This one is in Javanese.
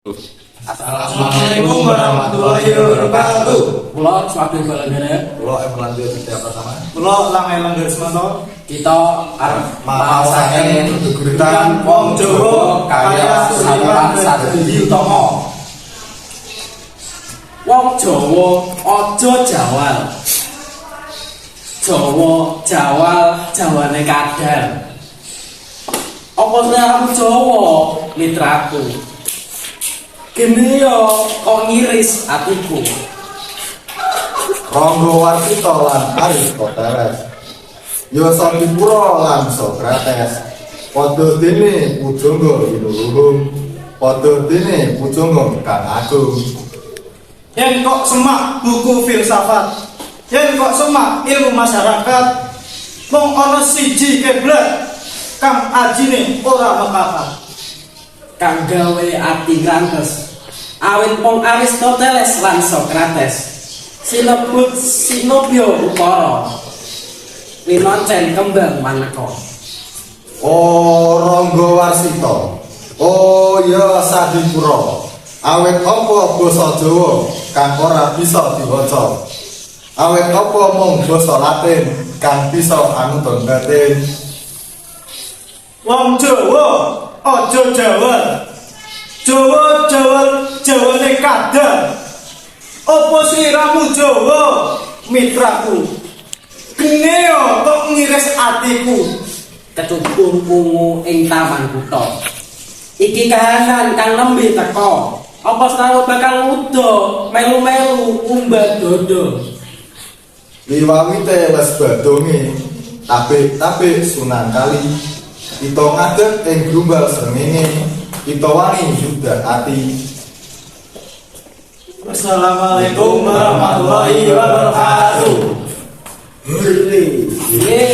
Assalamualaikum warahmatullahi wabarakatuh. Kula Swadya Balanggana. Kula Emerlando Setia Pratama. Kula Lang Elang Garismanto. Kita arep maosaken geguritan Wong Jawa karya Sultan Sadri Utomo. Wong Jawa aja jawal. Jawa jawal jawane kadal. Apa sliramu Jawa mitraku? Gene yo kok ngiris atiku. Ronggo Warsita lan Aristoteles. Yasadipura lan Sokrates. Padha dene pujangga linuluhung. Padha dene pujangga kang agung. Yen kok semak buku filsafat, yen kok semak ilmu masyarakat, mung ana siji kiblat kang ajine ora mekapat. Kang gawe ati ngrantes awit wong Aristoteles lan Sokrates sinebut sinobya ukara winoncen kembang maneka. Oh Ronggo Warsita. Oh Yasadipura. Awit apa basa Jawa kang ora bisa diwaca? Awit apa mung basa Latin kang bisa anutun batin? Wong Jawa aja jawal. Jawa jawal jawane kadal. Apa sliramu Jawa mitraku? Geneo kok ngiris atiku. Kecubung ungu ing taman kutha, iki kahanan kang nembe teka. Apa sliramu bakal uda melu-melu umbah dodo? Wiwawite les badonge, tabik-tabik Sunan Kali. Kita ngadeg ing grumbal srengenge, kita wani yuda ati. Wassalamualaikum warahmatullahi wabarakatuh. Hore. Yeay.